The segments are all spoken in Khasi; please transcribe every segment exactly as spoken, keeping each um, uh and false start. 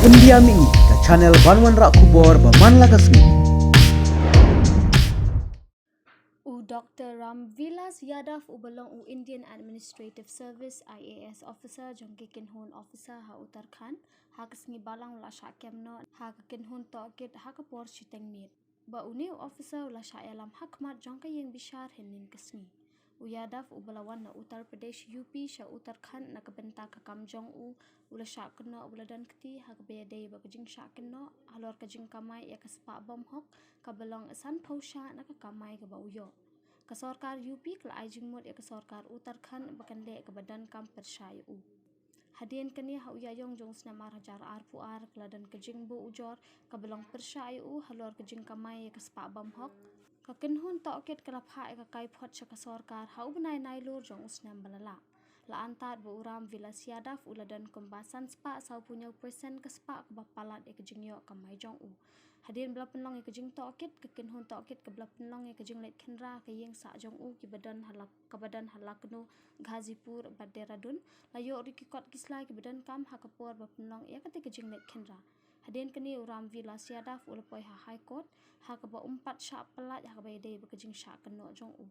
India Mih, ka channel ban wanrah khubor ba man la ka sngi. U Doctor Ramvilas Yadav uba long u Indian Administrative Service, I A S officer, jong ki kynhun officer ha Uttarakhand, ha ka sngi Balang u la shah kem noh ha ka kynhun tohkit ha ka por shiteng miet. Ba une u officer u la shah ïalam ha khmat jong ka ïing bishar hynnin ka sngi. U Yadav uba la wan na Uttar Pradesh, U P sha Uttarakhand na ka bynta ka kam jong u, u la shah kynnoh ba la don kti ha kaba ïadei bad ka jingshah kynnoh halor ka jingkamai ïa ka spah bymhok kaba long sanphew shah na ka kamai kaba u ïoh. Ka sorkar U P ka la ai jingmut ïa ka sorkar Uttarakhand ba kan leh kaba donkam pyrshah ïa u. Hadien kane, ha u Ïaïong jong u snem ar hajar arphew ar, ka la don ka jingbuh ujor kaba long pyrshah ïa u halor ka jingkamai ïa ka spah bymhok. Ka kynhun tohkit ka la phah ïa ka kaiphod sha ka sorkar ha u bnai Nailur jong u snem ba la lah. La antad ba u Ramvilas Yadav u la don kumba san spah sawphew hynñiew percent ka spah kaba palat ïa ka jingïoh kamai jong u. Hadien ba la pynlong ïa ka jingtohkit, ka kynhun tohkit kaba la pynlong ïa ka jingleit khynra ha ka ïing sah jong u kiba don ha Lak-, kaba don ha Lucknow, Ghazipur bad Dehradun, la ïoh ruh ki kot ki sla kiba donkam ha ka por ba pynlong ïa katei ka jingleit khynra. Hadien kane, u Ramvilas Yadav u la poi ha High Court ha kaba um pat shah pyllait ha kaba ïadei bad ka jingshah kynnoh jong u.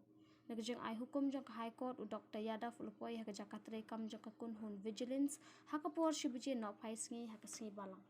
Na ka jingai hukum jong ka High Court, u Doctor Yadav u la poi ha ka jaka treikam jong ka kynhun Vigilance ha ka por shi baje nohphai sngi ha ka sngi Balang.